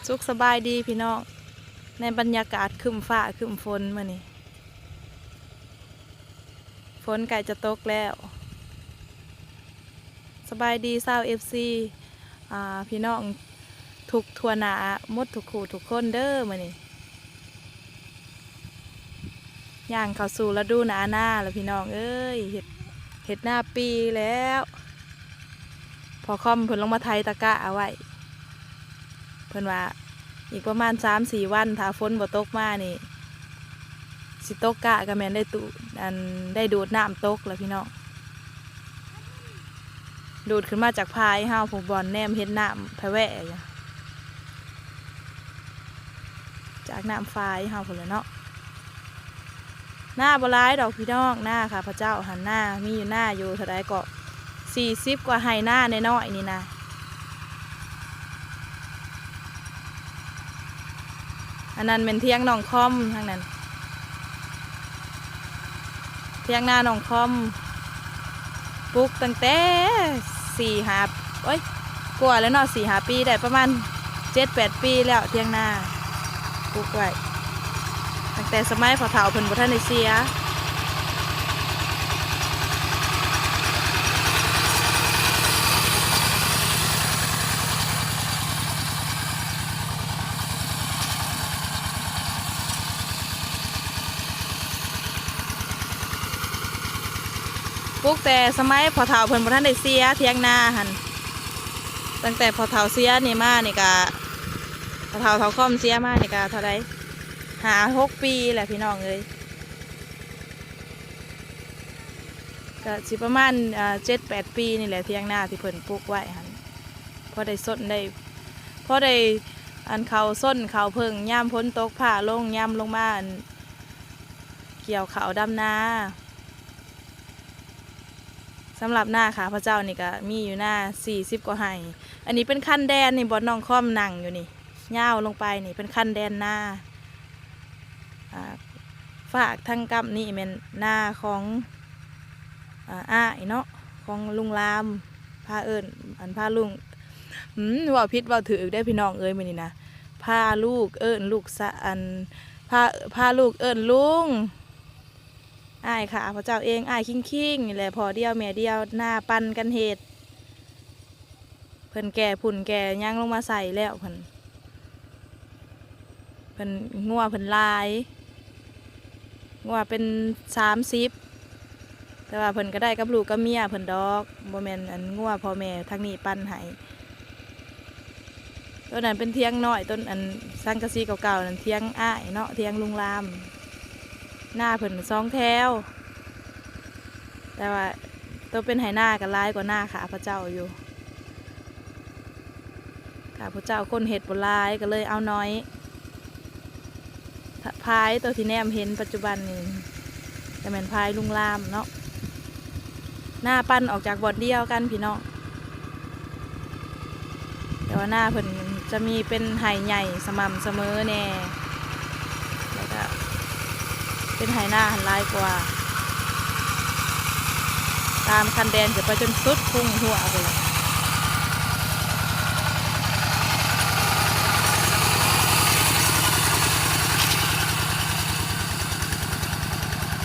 ສຸກສະບາຍດີພີ່ນ້ອງ ໃນບັນຍາກາດຄຶ້ມຟ້າຄຶ້ມຝົນມື້ນີ້ ຝົນໃກ້ຈະຕົກແລ້ວ. ສະບາຍດີຊາວເອັຟຊີ ອ່າ ພີ່ນ້ອງທຸກທົ່ວໜ້າໝົດທຸກຄູ່ທຸກຄົນເດີ. ມື້ນີ້ຍ່າງເຂົ້າສູ່ລະດູໜ້ານາແລ້ວພີ່ນ້ອງເອີຍ ເຮັດ ເຮັດນາປີແລ້ວ. ພໍ່ຄອມເພິ່ນລົງມາໄຖຕະກະເອົາໄວ້ ເພິ່ນວ່າອີກປະມານສາມສີ່ວັນ ຖ້າຝົນບໍ່ຕົກມານີ້ ຊິຕົກກະກະແມ່ນໄດ້ຕູ ອັນ ໄດ້ດູດນ້ຳຕົກແລ້ວພີ່ນ້ອງ ດູດຂຶ້ນມາຈາກຝາຍເຮົາພຸ້ນ ບ່ອນແນມເຫັນນ້ຳພະແວຢູ່ ຈາກນ້ຳຝາຍເຮົາພຸ້ນແຫຼະເນາະ. ນາບໍ່ຫຼາຍດອກພີ່ນ້ອງ ນາຂ້າພະເຈົ້າຫັ້ນນາ ມີຢູ່ນາຢູ່ເທົ່າໃດເກາະ ສີ່ສິບກວ່າໄຮ່ນານ້ອຍໆນີ້ນະ. ອັນນັ້ນແມ່ນຖຽງນ້ອງຄອມ ທາງນັ້ນຖຽງນານ້ອງຄອມ ປຸກຕັ້ງແຕ່ສີ່ຫ້າ ໂອ້ຍ ກວ່າແລ້ວເນາະ ສີ່ຫ້າປີ ໄດ້ປະມານເຈັດແປດປີແລ້ວ ຖຽງນາ ປຸກໄວ້ ຕັ້ງແຕ່ສະໄໝພໍ່ເຖົ້າເພິ່ນບໍ່ທັນໄດ້ເສຍ. ປຸກແຕ່ສະໄໝພໍ່ເຖົ້າເພິ່ນບໍ່ທັນໄດ້ເສຍ ຖຽງນາຫັ້ນ ຕັ້ງແຕ່ພໍ່ເຖົ້າເສຍນີ້ມານີ້ກະ ພໍ່ເຖົ້າ ເຖົ້າຄອມເສຍມານີ້ກະເທົ່າໃດ ຫ້າຫົກປີແລ້ວພີ່ນ້ອງເອີຍ. ກະຊິປະມານ ເຈັດແປດປີນີ້ແຫຼະ ຖຽງນາທີ່ເພິ່ນປຸກໄວ້ຫັ້ນ ພໍໄດ້ສົນໄດ້ ພໍໄດ້ ອັນ ເຂົ້າສົນເຂົ້າເຜິ້ງ ຍາມຝົນຕົກຟ້າລົງ ຍາມລົງມາ ອັນ ກ່ຽວເຂົ້າດຳນາ. ສຳລັບນາຂ້າພະເຈົ້ານີ້ກະມີຢູ່ນາສີ່ສິບກວ່າໄຮ່ ອັນນີ້ເປັນຄັນແດນນີ້ ບ່ອນນ້ອງຄອມນັ່ງຢູ່ນີ້ ຍາວລົງໄປນີ້ເປັນຄັນແດນນາ ອ່າ ຟາກທາງກ້ຳນີ້ແມ່ນນາຂອງ ອ່າ ອ້າຍເນາະ ຂອງລຸງລາມ ພາເອີ້ນ ອັນ ພາລຸງ ອືມ ເວົ້າຜິດເວົ້າຖືກເດ້ພີ່ນ້ອງເອີຍ ມື້ນີ້ນະ ພາລູກເອີ້ນລູກສະ ອັນ ພາ ພາລູກເອີ້ນລຸງ ອ້າຍຂ້າພະເຈົ້າເອງ ອ້າຍຄິງໆ ນີ້ແຫຼະ ພໍ່ດຽວແມ່ດຽວ ນາປັ່ນກັນເຮັດ. ເພິ່ນແກ່ຝຸ່ນແກ່ຫຍັງລົງມາໃສ່ແລ້ວ ເພິ່ນ ເພິ່ນ ງົວເພິ່ນຫຼາຍ ງົວເປັນສາມສິບ ແຕ່ວ່າເພິ່ນກະໄດ້ກັບລູກກັບເມຍເພິ່ນດອກ ບໍ່ແມ່ນ ອັນ ງົວພໍ່ແມ່ທາງນີ້ປັ່ນໃຫ້. ໂຕນັ້ນເປັນຖຽງນ້ອຍ ໂຕ ອັນ ສັງກະສີເກົ່າໆນັ້ນ ຖຽງອ້າຍເນາະ ຖຽງລຸງລາມ ນາເພິ່ນສອງແຖວ ແຕ່ວ່າໂຕເປັນໄຮ່ນາກະຫຼາຍກວ່ານາຂ້າພະເຈົ້າຢູ່. ຂ້າພະເຈົ້າຄົນເຮັດບໍ່ຫຼາຍ ກະເລີຍເອົາໜ້ອຍ. ພາຍໂຕທີ່ແນມເຫັນປັດຈຸບັນນີ້ ກະແມ່ນພາຍລຸງລາມເນາະ. ນາປັ່ນອອກຈາກບ່ອນດຽວກັນພີ່ນ້ອງ ແຕ່ວ່ານາເພິ່ນຈະມີເປັນໄຮ່ໃຫຍ່ສະໝ່ຳສະເໝີແດ່ ແລ້ວກະເປັນໄຮ່ນາຫັ້ນຫຼາຍກວ່າ ຕາມຄັນແດນຈະໄປຈົນສຸດຄຸງຫົວພຸ້ນແຫຼະ.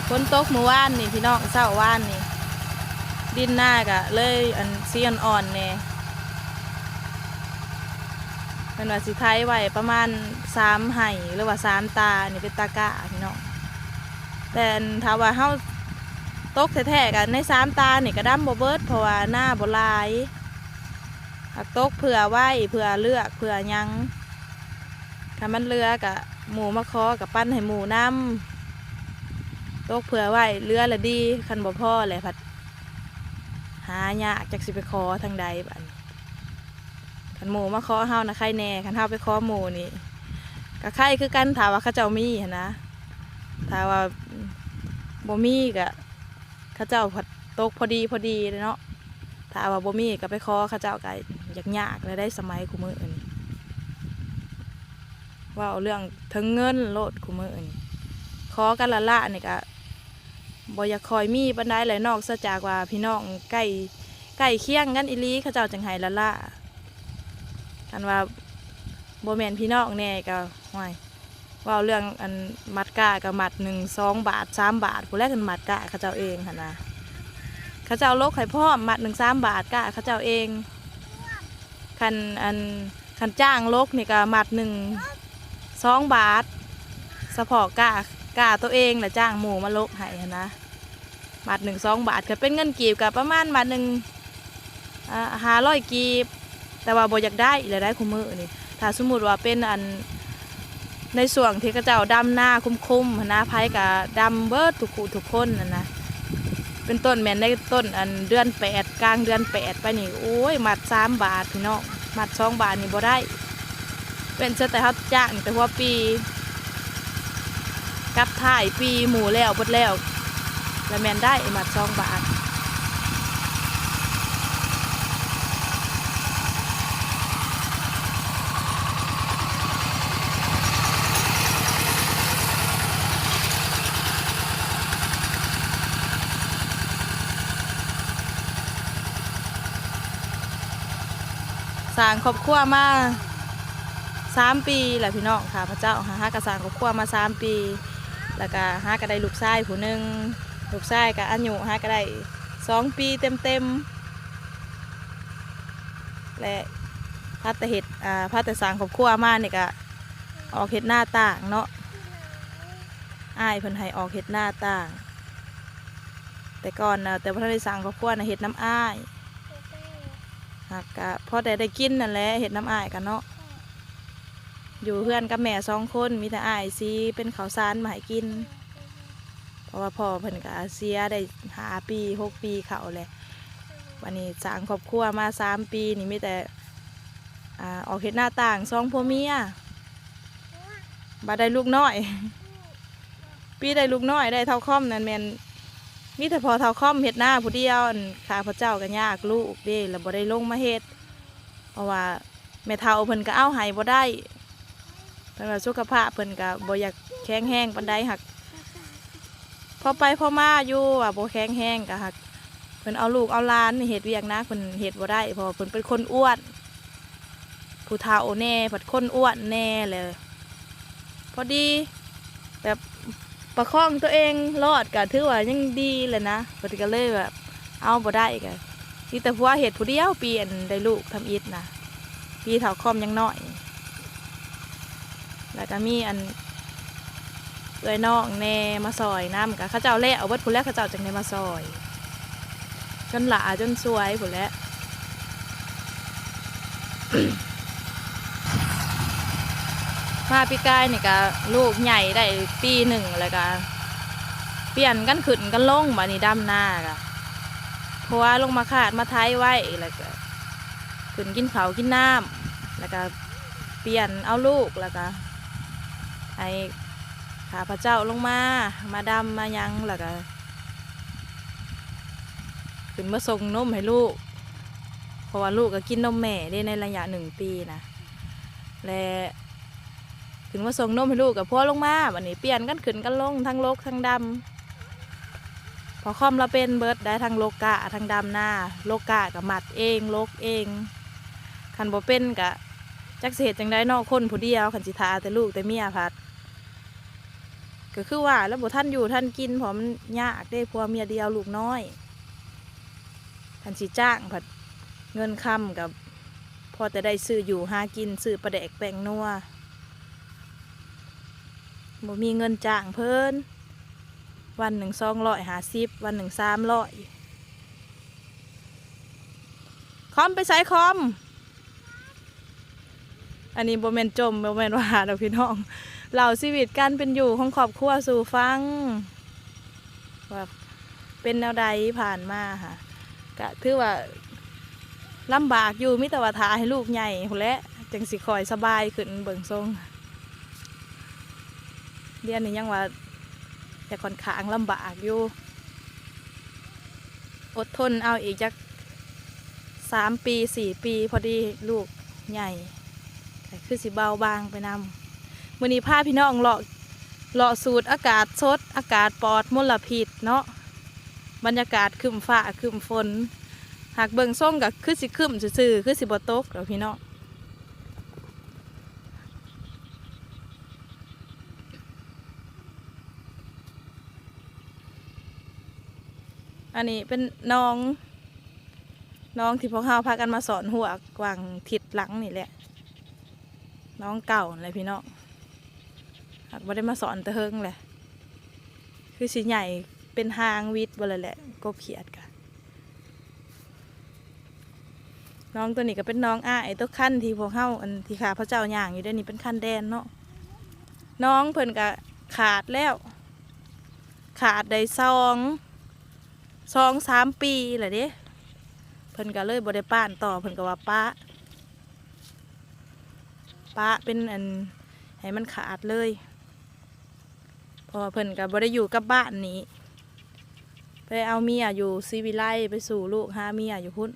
ຝົນຕົກມື້ວານນີ້ພີ່ນ້ອງ ເຊົ້າວານນີ້ ດິນນາກະເລີຍ ອັນ ສີອ່ອນໆແດ່. ເພິ່ນວ່າຊິໄຖໄວ້ປະມານສາມໄຮ່ ຫຼືວ່າສາມຕາ ນີ້ເປັນຕາກ້າພີ່ນ້ອງ ແຕ່ ອັນ ຖ້າວ່າເຮົາຕົກແທ້ໆ ກະໃນສາມຕານີ້ກະດຳບໍ່ເບິດ ເພາະວ່ານາບໍ່ຫຼາຍ ຫາກຕົກເຜື່ອໄວ້ ເຜື່ອເລືອກ ເຜື່ອຫຍັງ ຄັນມັນເຫຼືອກະໝູ່ມາຂໍກະປັນໃຫ້ໝູ່ນຳ ຕົກເຜື່ອໄວ້ເຫຼືອລະດີ ຄັນບໍ່ພໍແຫຼະພັດຫາຍາກ ຈັກຊິໄປຂໍທາງໃດບາດນີ້. ຄັນໝູ່ມາຂໍເຮົານະໄຄແນ່ ຄັນເຮົາໄປຂໍໝູ່ນີ້ກະໄຄຄືກັນ ຖ້າວ່າເຂົາເຈົ້າມີຫັ້ນນະ ຖ້າວ່າບໍ່ມີກະ ເຂົາເຈົ້າພັດຕົກພໍດີພໍດີເດເນາະ ຖ້າວ່າບໍ່ມີກະໄປຂໍເຂົາເຈົ້າກະຢາກຍາກແລ້ວໄດ໋ ສະໄໝຄູ່ມື້ນີ້ ເວົ້າເລື່ອງເຖິງເງິນໂລດຄູ່ມື້ນີ້ ຂໍກັນລ້າໆນີ້ກະບໍ່ຢາກຄ່ອຍມີປານໃດແຫຼະ ນອກເສຍຈາກວ່າພີ່ນ້ອງໃກ້ ໃກ້ຄຽງກັນອີ່ຫຼີ ເຂົາເຈົ້າຈັ່ງໃຫ້ລ້າໆ ຄັນວ່າ ບໍ່ແມ່ນພີ່ນ້ອງແດ່ກໍ ໂອ້ຍ ເວົ້າເລື່ອງອັນມັດກ້າກໍມັດໜຶ່ງສອງບາດສາມບາດພຸ້ນແຫຼະ ຄັນມັດກ້າເຂົາເຈົ້າເອງຫັ້ນນະ ເຂົາເຈົ້າຫຼົກໃຫ້ພ້ອມ ມັດໜຶ່ງສາມບາດ ກ້າເຂົາເຈົ້າເອງ ຄັນອັນ ຄັນຈ້າງຫຼົກນີ້ກໍມັດໜຶ່ງສອງບາດ ສະເພາະກ້າ ກ້າໂຕເອງ ແລະ ຈ້າງໝູ່ມາຫຼົກໃຫ້ຫັ້ນນະ. ບາດໜຶ່ງສອງບາດ ຄັນເປັນເງິນກີບກໍປະມານບາດໜຶ່ງ ອ່າ ຫ້າຮ້ອຍກີບ ແຕ່ວ່າບໍ່ຢາກໄດ້ແລ້ວໄດ໋ ຄູ່ມື້ນີ້ ຖ້າສົມມຸດວ່າເປັນອັນ ໃນຊ່ວງທີ່ເຂົາເຈົ້າດຳນາຄຸ້ມໆຫັ້ນນະ ໃຜກໍດຳເບິດທຸກຜູ້ທຸກຄົນຫັ້ນນະ ເປັນຕົ້ນແມ່ນໃນຕົ້ນອັນເດືອນແປດ ກາງເດືອນແປດໄປນີ້ ໂອ້ຍ ມັດສາມບາດພີ່ນ້ອງ ມັດສອງບາດນີ້ບໍ່ໄດ້ ເວັ້ນເສຍແຕ່ເຮົາຈ້າງແຕ່ຫົວປີ ກັບທ້າຍປີໝູ່ແລ້ວເບິດແລ້ວ ລະແມ່ນໄດ້ມັດສອງບາດ. ສ້າງຄອບຄົວມາສາມປີແລ້ວພີ່ນ້ອງ ຂ້າພະເຈົ້າຫາ ຫາກະສ້າງຄອບຄົວມາສາມປີ ແລ້ວກະຫາກະໄດ້ລູກຊາຍຜູ້ໜຶ່ງ ລູກຊາຍກະອາຍຸຫາກະໄດ້ສອງປີເຕັມໆ ແລະ ພັດແຕ່ເຮັດ ອ່າ ພັດແຕ່ສ້າງຄອບຄົວມານີ້ກະອອກເຮັດນາຕ່າງເນາະ ອ້າຍເພິ່ນໃຫ້ອອກເຮັດນາຕ່າງ ແຕ່ກ່ອນນະ ແຕ່ບໍ່ທັນໄດ້ສ້າງຄອບຄົວນະ ເຮັດນຳອ້າຍ ຫາກກະພໍແຕ່ໄດ້ກິນຫັ້ນແຫຼະ ເຮັດນຳອ້າຍກະເນາະ ຢູ່ເຮືອນກັບແມ່ສອງຄົນ ມີແຕ່ອ້າຍຊິເປັນເຂົ້າສານມາໃຫ້ກິນ ເພາະວ່າພໍ່ເພິ່ນກະເສຍໄດ້ຫ້າປີຫົກປີເຂົ້າແຫຼະ ບາດນີ້ສ້າງຄອບຄົວມາສາມປີນີ້ມີແຕ່ ອ່າ ອອກເຮັດນາຕ່າງສອງຜົວເມຍ ບາດໄດ້ລູກນ້ອຍ ປີໄດ້ລູກນ້ອຍ ໄດ້ເຖົ້າຄອມນັ້ນແມ່ນ ມີແຕ່ພໍ່ເຖົ້າຄອມເຮັດນາຜູ້ດຽວ ອັນ ຂ້າພະເຈົ້າກໍຍາກລູກເດ້ ລະບໍ່ໄດ້ລົງມາເຮັດ ເພາະວ່າແມ່ເຖົ້າເພິ່ນກໍເອົາໃຫ້ບໍ່ໄດ້ ເພິ່ນວ່າສຸຂະພາບເພິ່ນກໍບໍ່ຢາກແຂງແຮງປານໃດ ຫາກພໍໄປພໍມາຢູ່ ວ່າບໍ່ແຂງແຮງ ກໍຫາກເພິ່ນເອົາລູກເອົາຫຼານເຮັດວຽກໜັກ ເພິ່ນເຮັດບໍ່ໄດ້ ເພາະວ່າເພິ່ນເປັນຄົນອ້ວນ ຜູ້ເຖົ້າແດ່ ພັດຄົນອ້ວນແດ່ ແລ້ວພໍດີແບບປະຄອງຕົວເອງລອດ ກະຖືວ່າຍັງດີແຫຼະນະ ເພິ່ນກະເລີຍແບບເອົາບໍ່ໄດ້ ກະມີແຕ່ຜົວເຮັດຜູ້ດຽວ ປີອັນໄດ້ລູກທຳອິດນະ ປີເຖົ້າຄອມຍັງນ້ອຍ ແລ້ວກະມີອັນ ເອື້ອຍນ້ອງແດ່ມາຊ່ອຍນຳ ກະເຂົາເຈົ້າແລ້ວເບິດພຸ້ນແຫຼະ ເຂົາເຈົ້າຈັ່ງໄດ້ມາຊ່ອຍ ຈົນຫຼ້າຈົນສວຍພຸ້ນແຫຼະ ມາປີກາຍນີ້ກະລູກໃຫຍ່ໄດ້ປີໜຶ່ງ ແລ້ວກະປ່ຽນກັນຂຶ້ນກັນລົງ ບາດນີ້ດຳນາກະ ຜົວລົງມາຄາດມາໄຖໄວ້ ແລ້ວກະຂຶ້ນກິນເຂົ້າກິນນ້ຳ ແລ້ວກະປ່ຽນເອົາລູກ ແລ້ວກະໃຫ້ຂ້າພະເຈົ້າລົງມາ ມາດຳມາຫຍັງ ແລ້ວກະ ຂຶ້ນມາສົ່ງນົມໃຫ້ລູກ ເພາະວ່າລູກກໍກິນນົມແມ່ເດ້ ໃນໄລຍະໜຶ່ງປີນະ ແລະ ຂຶ້ນມາສົ່ງນົມໃຫ້ລູກ ກໍຜົວລົງມາ ບາດນີ້ປ່ຽນກັນຂຶ້ນກັນລົງ ທັງຫຼົກທັງດຳ ເພາະຄອມລາວເປັນເບິດໄດ໋ ທັງຫຼົກກ້າ ທັງດຳນາ ຫຼົກກ້າກໍມັດເອງ ຫຼົກເອງ ຄັນບໍ່ເປັນກໍຈັກຊິເຮັດຈັ່ງໃດເນາະ ຄົນຜູ້ດຽວ ຄັນຊິຖ້າແຕ່ລູກແຕ່ເມຍພັດ ກໍຄືວ່າແຫຼະ ບໍ່ທັນຢູ່ທັນກິນ ເພາະມັນຍາກເດ້ ຜົວເມຍດຽວລູກນ້ອຍ ຄັນຊິຈ້າງພັດເງິນຄຳກໍພໍແຕ່ໄດ້ຊື້ຢູ່ຫາກິນ ຊື້ປາແດກແປ້ງນົວ ບໍ່ມີເງິນຈ້າງເພິ່ນ ວັນໜຶ່ງສອງຮ້ອຍຫ້າສິບ ວັນໜຶ່ງສາມຮ້ອຍ ຄອມໄປໃສຄອມ? ອັນນີ້ບໍ່ແມ່ນຈົ່ມ ບໍ່ແມ່ນວ່າດອກພີ່ນ້ອງ ເລົ່າຊີວິດການເປັນຢູ່ຂອງຄອບຄົວສູ່ຟັງ ວ່າເປັນແນວໃດຜ່ານມາຫາ ກະຖືວ່າລຳບາກຢູ່ ມີແຕ່ວ່າຖ້າໃຫ້ລູກໃຫຍ່ພຸ້ນແຫຼະ ຈັ່ງຊິຄ່ອຍສະບາຍຂຶ້ນ ເບິ່ງຊົງ ດຽວນີ້ຍັງວ່າຈະຂ້ອນຂ້າງລຳບາກຢູ່ ອົດທົນເອົາອີກຈັກສາມປີ ສີ່ປີ ພໍດີລູກໃຫຍ່ ກໍຄືຊິເບົາບາງໄປນຳ. ມື້ນີ້ພາພີ່ນ້ອງເລາະ ເລາະສູດອາກາດສົດ ອາກາດປອດມົນລະພິດເນາະ ບັນຍາກາດຄຶ້ມຟ້າຄຶ້ມຝົນ ຫາກເບິ່ງຊົງກໍຄືຊິຄຶ້ມຊື່ໆ ຄືຊິບໍ່ຕົກດອກພີ່ນ້ອງ. ອັນນີ້ເປັນໜອງ ໜອງທີ່ພວກເຮົາພາກັນມາສອນຮົ້ວຫວ່າງທິດຫຼັງນີ້ແຫຼະ ໜອງເກົ່ານັ້ນແຫຼະພີ່ນ້ອງ ຫາກບໍ່ໄດ້ມາສອນແຕ່ເຫິງແຫຼະ ຄືຊິໃຫຍ່ເປັນຫາງຫວິດເບິດແລ້ວແຫຼະ ກົບຂຽດກະ. ໜອງໂຕນີ້ກໍເປັນໜອງອ້າຍ ໂຕຄັນທີ່ພວກເຮົາ ອັນທີ່ຂ້າພະເຈົ້າຍ່າງຢູ່ເດນີ້ ເປັນຄັນແດນເນາະ. ໜອງເພິ່ນກໍຂາດແລ້ວ ຂາດໄດ້ສອງ ສອງສາມປີແລ້ວເດ້ ເພິ່ນກໍເລີຍບໍ່ໄດ້ປ້ານຕໍ່ ເພິ່ນກໍວ່າປະ ປະເປັນອັນ ໃຫ້ມັນຂາດເລີຍ ເພາະວ່າເພິ່ນກໍບໍ່ໄດ້ຢູ່ກັບບ້ານນີ້ ໄປເອົາເມຍຢູ່ສີວິໄລ ໄປສູ່ລູກຫາເມຍຢູ່ພຸ້ນ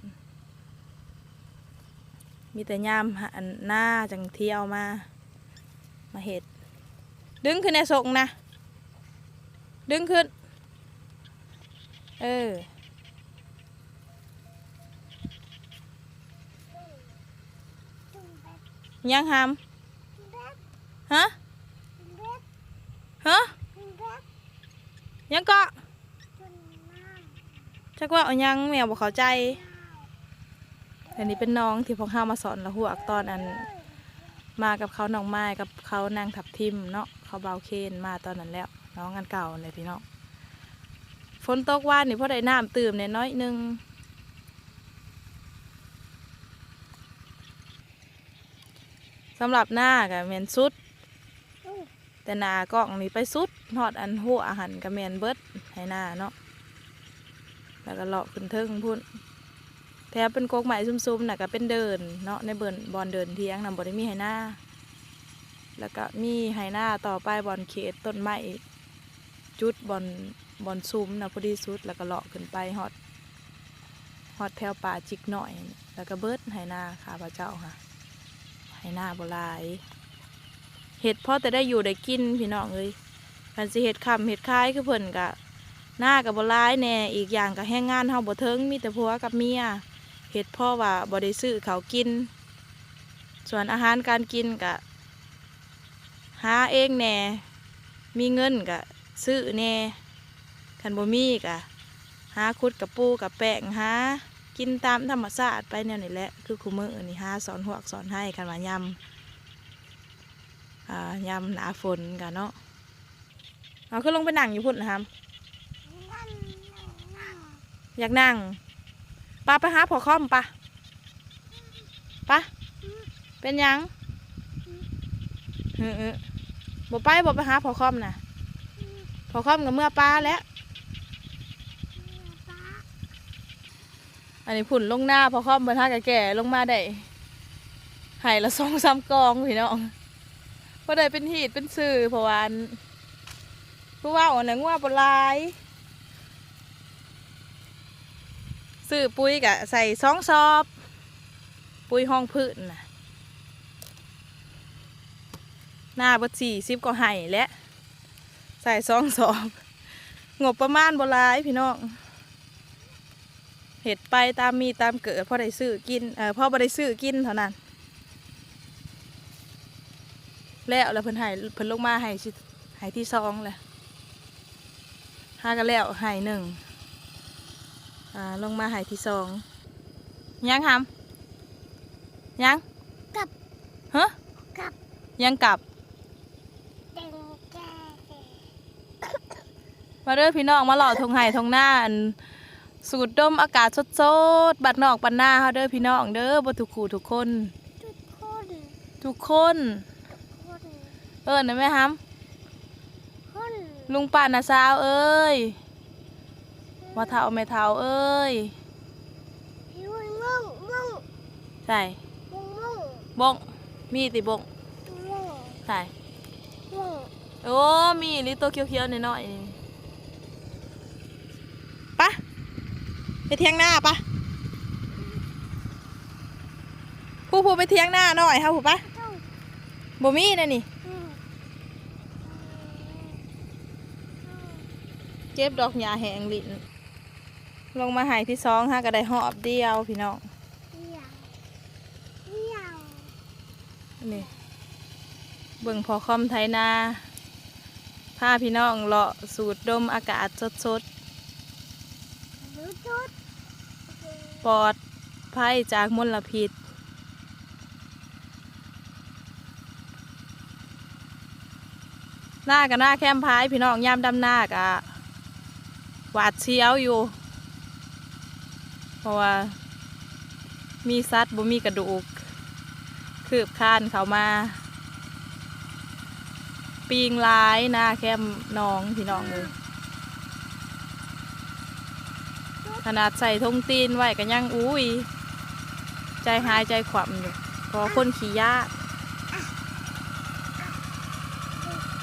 ມີແຕ່ຍາມ ອັນ ນາຈັ່ງທ່ຽວມາ ມາເຮັດ. ດຶງຂຶ້ນແດ່ ສົກນະ ດຶງຂຶ້ນ ເອີ. ຫຍັງຫຳ? ຮະ? ຮະ? ຫຍັງເກາະ? ຈັກເວົ້າຫຍັງ ແມວບໍ່ເຂົ້າໃຈ. ອັນນີ້ເປັນໜອງທີ່ພວກເຮົາມາສອນລະຫວກຕອນ ອັນ ມາກັບເຂົານ້ອງມາຍ ກັບເຂົານາງທັບທິມເນາະ ເຂົາບ່າວເຄນມາຕອນນັ້ນແລ້ວ ໜອງອັນເກົ່ານັ້ນແຫຼະພີ່ນ້ອງ. ຝົນຕົກວານນີ້ພໍໄດ້ນ້ຳຕື່ມແດ່ໜ້ອຍໜຶ່ງ. ສຳລັບນາກໍແມ່ນສຸດ ແຕ່ໜ້າກ້ອງນີ້ໄປສຸດ ຮອດອັນຮົ້ວຫັ້ນກໍແມ່ນເບິດໄຮ່ນາເນາະ ແລ້ວກໍເລາະຂຶ້ນເທິງພຸ້ນ ແຖມເປັນກົກໄມ້ຊຸມໆ ນະ ກໍເປັນເດີ່ນເນາະ ໃນເບີນ ບ່ອນເດີ່ນຖຽງນະ ບໍ່ໄດ້ມີໄຮ່ນາ ແລ້ວກໍມີໄຮ່ນາຕໍ່ໄປບ່ອນເຂດຕົ້ນໄມ້ ຈຸດບ່ອນ ບ່ອນຊຸມນະ ພໍດີສຸດ ແລ້ວກໍເລາະຂຶ້ນໄປຮອດ ຮອດແຖວປ່າຈິກນ້ອຍ ແລ້ວກໍເບິດໄຮ່ນາຂ້າພະເຈົ້າຫະ ໄຮ່ນາບໍ່ຫຼາຍ ເຮັດພໍແຕ່ໄດ້ຢູ່ໄດ້ກິນພີ່ນ້ອງເອີຍ. ຄັນຊິເຮັດຄ້ຳເຮັດຂາຍຄືເພິ່ນກະ ນາກໍບໍ່ຫຼາຍແດ່ ອີກຢ່າງກໍແຮງງານເຮົາບໍ່ເຖິງ ມີແຕ່ຜົວກັບເມຍ ເຮັດພໍວ່າບໍ່ໄດ້ຊື້ເຂົ້າກິນ. ສ່ວນອາຫານການກິນກະຫາເອງແດ່ ມີເງິນກະຊື້ແດ່ ຄັນບໍ່ມີກະຫາຂຸດກະປູກະແປ້ງ ຫາກິນຕາມທຳມະຊາດໄປແນວນີ້ແຫຼະ ຄືຄູ່ມື້ນີ້ຫາສອນຮວກສອນໄຮ່ ຄັນວ່າຍາມ ອ່າ ຍາມໜ້າຝົນກະເນາະ. ເອົາ ຄືລົງໄປນັ່ງຢູ່ພຸ້ນນະຫຳ? ຢາກນັ່ງ ປະ ໄປຫາພໍ່ຄອມປະ ປະ. ເປັນຫຍັງ? ເອີ ບໍ່ໄປບໍ່ ໄປຫາພໍ່ຄອມນະ? ພໍ່ຄອມກໍເມືອປາແຫຼະ. ອັນນີ້ພຸ້ນລົງນາ ພໍ່ຄອມເພິ່ນຫາກະແກ່ລົງມາໄດ້ໄຮ່ລະສອງສາມກອງພີ່ນ້ອງ ບໍ່ໄດ້ເປັນຮີດເປັນຊື່ ເພາະວ່າອັນ ຄືເວົ້າຫັ້ນນະ ງົວບໍ່ຫຼາຍ ຊື້ປຸຍກະໃສ່ສອງສອບ ປຸຍຮອງພື້ນນະ ນາເບິດສີ່ສິບກວ່າໄຮ່ແຫຼະ ໃສ່ສອງສອບ ງົບປະມານບໍ່ຫຼາຍພີ່ນ້ອງ ເຮັດໄປຕາມມີຕາມເກີດ ພໍໄດ້ຊື້ກິນ ເອີ ພໍບໍ່ໄດ້ຊື້ກິນເທົ່ານັ້ນ. ແລ້ວ ແລ້ວເພິ່ນໃຫ້ ເພິ່ນລົງມາໃຫ້ ໃຫ້ທີສອງແລ້ວ ຫາກໍແລ້ວໃຫ້ໜຶ່ງ ອ່າ ລົງມາໃຫ້ທີສອງ. ຫຍັງຫຳ? ຫຍັງ? ກັບ ຮະ? ກັບ ຫຍັງກັບ? ແຕງແກ່ ມາເດີພີ່ນ້ອງ ມາເລາະທົ່ງໄຮ່ທົ່ງນາ ອັນ ສູດດົມອາກາດສົດໆ ບ້ານນອກບ້ານນາເຮົາເດີພີ່ນ້ອງເດີ ເບິດທຸກຄູ່ທຸກຄົນ ທຸກຄົນ ທຸກຄົນ ທຸກຄົນ ເອີ້ນໄດ້ແມ່ຫຳ? ຄົນ ລຸງປ້ານ້າສາວເອີຍ ພໍ່ເຖົ້າແມ່ເຖົ້າເອີຍ ໃສ່ ບົ້ງ ມີຕິບົ້ງ ໃສ່ ໂອ້ ມີອີ່ຫຼີ ໂຕຂຽວໆນ້ອຍໆ ໄປ ໄປຖຽງນາໄປ ຜູ້ໆ ໄປຖຽງນານ້ອຍເຮົາຜູ້ໄປ ບໍ່ມີແນວນີ້ ເຈັບດອກຫຍ້າແຫ້ງຫຼິ້ນ. ລົງມາໄຮ່ທີສອງຫາກໍໄດ້ຮອບດຽວພີ່ນ້ອງ ນີ້ ເບິ່ງພໍ່ຄອມໄຖນາ ພາພີ່ນ້ອງເລາະສູດດົມອາກາດສົດໆ. ປອດໄພຈາກມົນລະພິດ. ນາກະນາແຄມພາຍ ພີ່ນ້ອງ, ຍາມດຳນາກະຫວາດສຽວຢູ່ ເພາະວ່າມີສັດບໍ່ມີກະດູກຄືບຄານເຂົ້າມາ. ປີງຫຼາຍນາແຄມໜອງ ພີ່ນ້ອງເອີຍ. ຂະໜາດໃສ່ຖົງຕີນໄວ້ກໍຍັງ ອຸ້ຍ ໃຈຫາຍໃຈຂວ້ຳຢູ່ ເພາະວ່າຄົນຂີ້ຢ້ານ.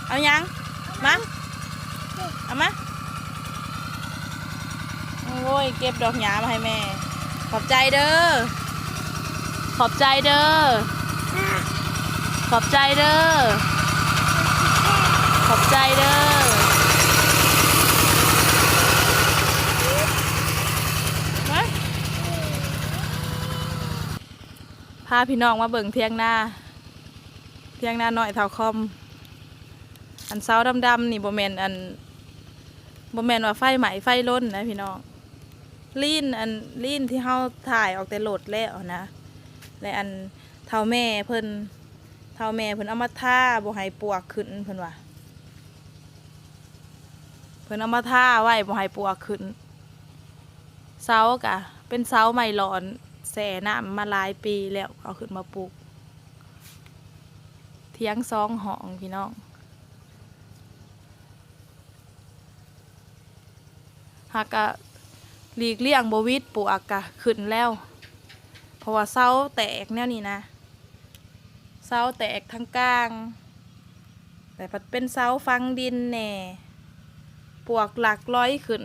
ເອົາຫຍັງ? ມາ ເອົາມາ. ໂອ້ຍ ເກັບດອກຫຍ້າມາໃຫ້ແມ່. ຂອບໃຈເດີ ຂອບໃຈເດີ ຂອບໃຈເດີ ຂອບໃຈເດີ. ມາ ພາພີ່ນ້ອງມາເບິ່ງຖຽງນາ ຖຽງນານ້ອຍທ້າວຄອມ. ອັນເສົາດຳໆນີ້ບໍ່ແມ່ນ ອັນ ບໍ່ແມ່ນວ່າໄຟໄໝ້ໄຟລົນນະພີ່ນ້ອງ, ລີນ ອັນ ລີນທີ່ເຮົາຖ່າຍອອກແຕ່ລົດແລ້ວນະ ແລະ ອັນເຖົ້າແມ່ເພິ່ນ ເຖົ້າແມ່ເພິ່ນເອົາມາທາບໍ່ໃຫ້ປວກຂຶ້ນ ເພິ່ນວ່າ ເພິ່ນເອົາມາທາໄວ້ບໍ່ໃຫ້ປວກຂຶ້ນ. ເສົາກະເປັນເສົາໄມ້ຫຼອນ ແຊ່ນ້ຳມາຫຼາຍປີແລ້ວ ເອົາຂຶ້ນມາປູກ. ຖຽງສອງຫ້ອງພີ່ນ້ອງ. ຫາກະຫຼີກລ່ຽງບໍ່ຫວິດ ປວກກະຂຶ້ນແລ້ວ ເພາະວ່າເສົາແຕກແນວນີ້ນະ ເສົາແຕກທາງກາງ ແຕ່ພັດເປັນເສົາຝັງດິນແດ່ ປວກຫຼັກລອຍຂຶ້ນ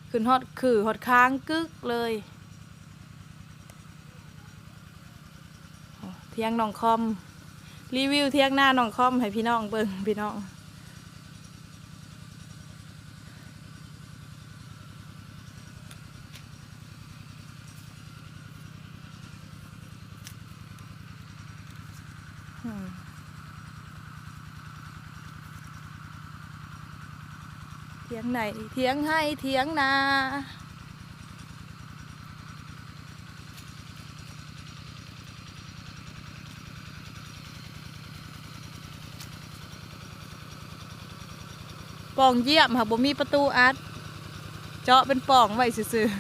ຂຶ້ນຮອດຂືຮອດຄາງກຶກເລີຍ. ຖຽງນ້ອງຄອມ ຣີວິວຖຽງນານ້ອງຄອມໃຫ້ພີ່ນ້ອງເບິ່ງພີ່ນ້ອງ. ອືມ ຖຽງໄຮ່ ຖຽງໄຮ່ ຖຽງນາ. ປ່ອງຢ້ຽມຫາກບໍ່ມີປະຕູອັດ ເຈາະເປັນປ່ອງໄວ້ຊື່ໆ.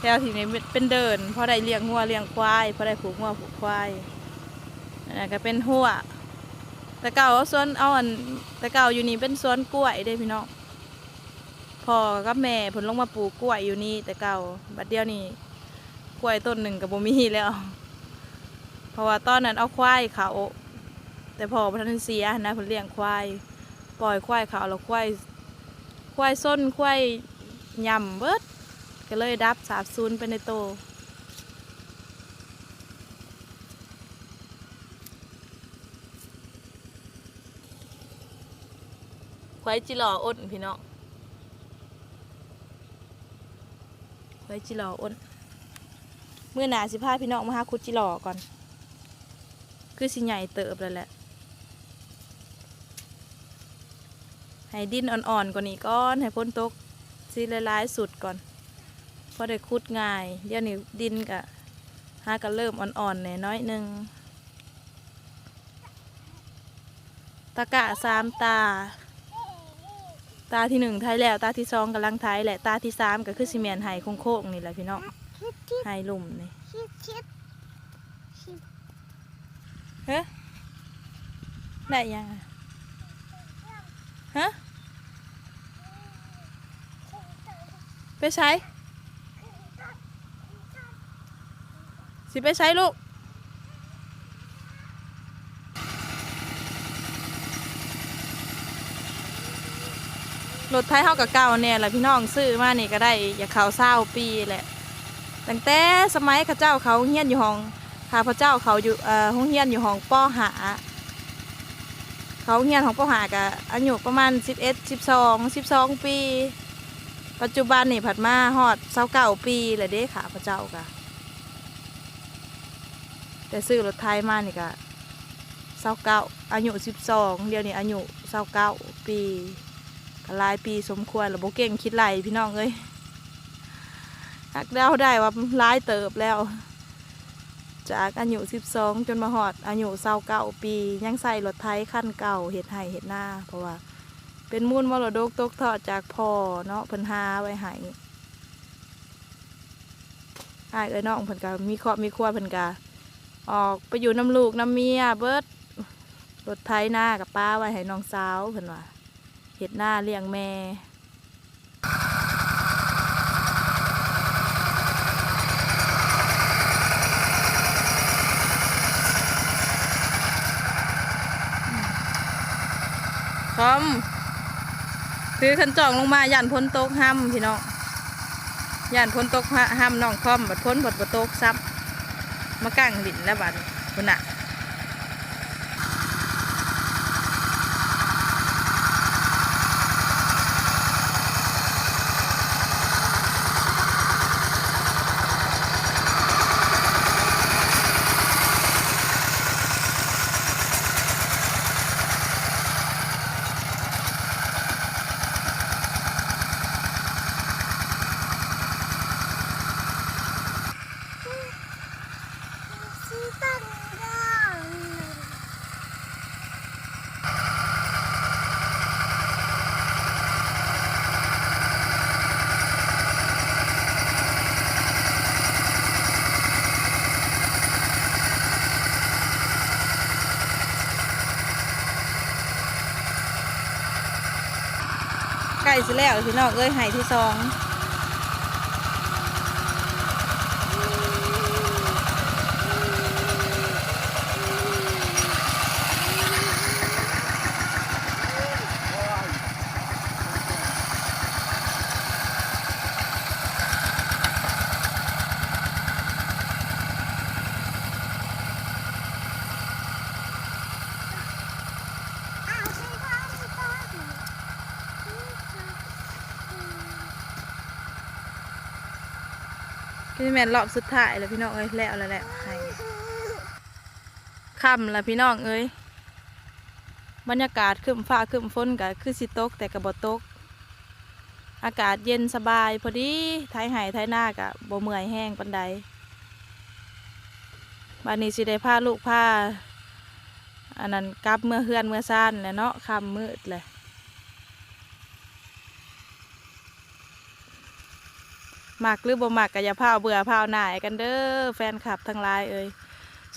ແຖວທີ່ນີ້ເປັນເດີ່ນ ພໍໄດ້ລ້ຽງງົວລ້ຽງຄວາຍ ພໍໄດ້ຜູກງົວຜູກຄວາຍ. ອັນນັ້ນກໍເປັນຮົ້ວ ແຕ່ເກົ່າເອົາສວນ ເອົາອັນ ແຕ່ເກົ່າຢູ່ນີ້ເປັນສວນກ້ວຍເດ້ພີ່ນ້ອງ. ພໍ່ກັບແມ່ເພິ່ນລົງມາປູກກ້ວຍຢູ່ນີ້ແຕ່ເກົ່າ, ບັດດຽວນີ້ກ້ວຍຕົ້ນໜຶ່ງກໍບໍ່ມີແລ້ວ ເພາະວ່າຕອນນັ້ນເອົາຄວາຍເຂົ້າ ແຕ່ພໍ່ບໍ່ທັນເສຍຫັ້ນນະ ເພິ່ນລ້ຽງຄວາຍ ປ່ອຍຄວາຍເຂົ້າ ແລ້ວຄວາຍ ຄວາຍຊົນ ຄວາຍຫຍ້ຳເບິດ ກໍເລີຍດັບສາບສູນໄປໃນໂຕ. ຄວາຍຈິຫຼໍ້ອົນພີ່ນ້ອງ ຄວາຍຈິຫຼໍ້ອົນ. ມື້ໜ້າຊິພາພີ່ນ້ອງມາຫາຂຸດຈິຫຼໍ້ກ່ອນ ຄືຊິໃຫຍ່ເຕີບແລ້ວແຫຼະ. ໃຫ້ດິນອ່ອນໆກວ່ານີ້ກ່ອນ ໃຫ້ຝົນຕົກຊິຫຼາຍໆຊຸດກ່ອນ ພໍໄດ້ຂຸດງ່າຍ. ດຽວນີ້ດິນກະຫາກະເລີ່ມອ່ອນໆແດ່ໜ້ອຍໜຶ່ງ. ຕາກ້າສາມຕາ ຕາທີໜຶ່ງໄຖແລ້ວ ຕາທີສອງກຳລັງໄຖ ແລະ ຕາທີສາມກໍຄືຊິແມ່ນໄຮ່ໂຄ້ງໆນີ້ແຫຼະພີ່ນ້ອງ ໄຮ່ລຸ່ມນີ້. ເຮີ ໄດ້ຫຍັງ? ຮະ ໄປໃສ? ຊິໄປໃສລູກ? ລົດໄຖເຮົາກໍເກົ່າແດ່ລະພີ່ນ້ອງ ຊື້ມານີ້ກໍໄດ້ຢາກເຂົ້າຊາວປີແຫຼະ ຕັ້ງແຕ່ສະໄໝເຂົາເຈົ້າເຂົ້າໂຮງຮຽນຢູ່ຫ້ອງ ຂ້າພະເຈົ້າເຂົ້າຢູ່ ເອີ ໂຮງຮຽນຢູ່ຫ້ອງ ປໍຫ້າ ເຂົ້າໂຮງຮຽນຫ້ອງ ປໍຫ້າ ກະອາຍຸປະມານສິບເອັດ ສິບສອງ ສິບສອງປີ. ປັດຈຸບັນນີ້ພັດມາຮອດຊາວເກົ້າປີແລ້ວເດ້ ຂ້າພະເຈົ້າກະ ແຕ່ຊື້ລົດໄຖມານີ້ກະຊາວເກົ້າ ອາຍຸສິບສອງ ດຽວນີ້ອາຍຸຊາວເກົ້າປີ ກະຫຼາຍປີສົມຄວນລະ ບໍ່ເກັ່ງຄິດໄລ່ພີ່ນ້ອງເອີຍ. ຫາກເດົາໄດ້ວ່າຫຼາຍເຕີບແລ້ວ ຈາກອາຍຸສິບສອງຈົນມາຮອດອາຍຸຊາວເກົ້າປີ ຍັງໃຊ້ລົດໄຖຄັນເກົ່າເຮັດໄຮ່ເຮັດນາ ເພາະວ່າເປັນມູນມໍລະດົກຕົກທອດຈາກພໍ່ເນາະ ເພິ່ນຫາໄວ້ໃຫ້. ອ້າຍເອື້ອຍນ້ອງເພິ່ນກະມີຄອບມີຄົວ ເພິ່ນກະອອກໄປຢູ່ນຳລູກນຳເມຍເບິດ ລົດໄຖນາກະປະໄວ້ໃຫ້ນ້ອງສາວ ເພິ່ນວ່າເຮັດນາລ້ຽງແມ່. ຄອມ ຖືຄັນຈອງລົງມາ ຢ້ານຝົນຕົກຮຳພີ່ນ້ອງ ຢ້ານຝົນຕົກຮຳ ນ້ອງຄອມບັດຝົນບັດບໍ່ຕົກຊ້ຳ ມາກາງຫຼິ້ນແລ້ວບັດນີ້ ພຸ້ນນະ. ໃກ້ຊິແລ້ວແລ້ວພີ່ນ້ອງເອີຍ ໄຮ່ທີສອງ. ນີ້ແມ່ນລອບສຸດທ້າຍແລ້ວພີ່ນ້ອງເອີຍ ແລ້ວແລ້ວແຫຼະ ໃຫ້ ຄ່ຳລະພີ່ນ້ອງເອີຍ ບັນຍາກາດຄຶ້ມຟ້າຄຶ້ມຝົນ ກະຄືຊິຕົກແຕ່ກະບໍ່ຕົກ ອາກາດເຢັນສະບາຍພໍດີ ໄຖໄຮ່ໄຖນາກະບໍ່ເມື່ອຍແຮງປານໃດ. ບາດນີ້ຊິໄດ້ພາລູກພາ ອັນນັ້ນ ກັບເມືອເຮືອນເມືອຊານແຫຼະເນາະ ຄ່ຳມືດແຫຼະ. ມັກຫຼືບໍ່ມັກກະຢ່າຟ້າວເບື່ອຟ້າວໜ່າຍກັນເດີ ແຟນຄລັບທັງຫຼາຍເອີຍ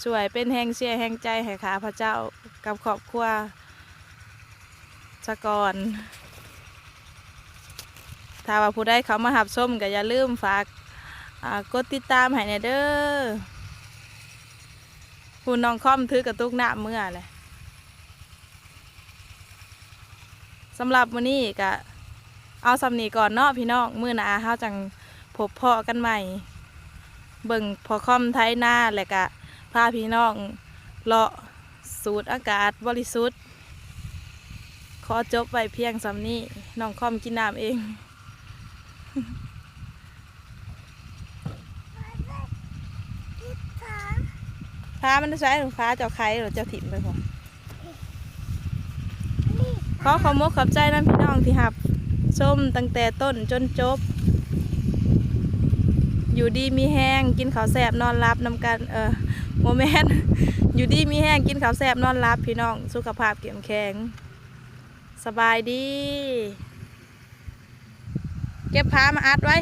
ຊ່ວຍເປັນແຮງເຊຍແຮງໃຈໃຫ້ຂ້າພະເຈົ້າກັບຄອບຄົວສາກ່ອນ. ຖ້າວ່າຜູ້ໃດເຂົ້າມາຮັບຊົມກະຢ່າລືມຝາກ ອາ ກົດຕິດຕາມໃຫ້ແດ່ເດີ. ຜູ້ນ້ອງຄອມຖືກະຕຸກນ້ຳເມືອແຫຼະ. ສຳລັບມື້ນີ້ກະເອົາສ່ຳນີ້ກ່ອນເນາະພີ່ນ້ອງ ມື້ໜ້າເຮົາຈັ່ງພົບພໍ້ກັນໃໝ່ ເບິ່ງພໍ່ຄອມໄຖນາ ແລະກະພາພີ່ນ້ອງເລາະສູດອາກາດບໍລິສຸດ. ຂໍຈົບໄວ້ພຽງສ່ຳນີ້ ນ້ອງຄອມກິນນ້ຳເອງ. ພາມັນໃສ ພາເຈົ້າໄຂ ແລ້ວເຈົ້າຖິ້ມໄປພຸ້ນ. ຂໍຂອບມົກຂອບໃຈນຳພີ່ນ້ອງທີ່ຮັບຊົມຕັ້ງແຕ່ຕົ້ນຈົນຈົບ. ຢູ່ດີມີແຮງ ກິນເຂົ້າແຊບນອນຫຼັບນຳກັນ ເອີ ບໍ່ແມ່ນ ຢູ່ດີມີແຮງ ກິນເຂົ້າແຊບນອນຫຼັບ ພີ່ນ້ອງ ສຸຂະພາບເຂັ້ມແຂງ. ສະບາຍດີ. ເກັບຜ້າມາອັດໄວ້.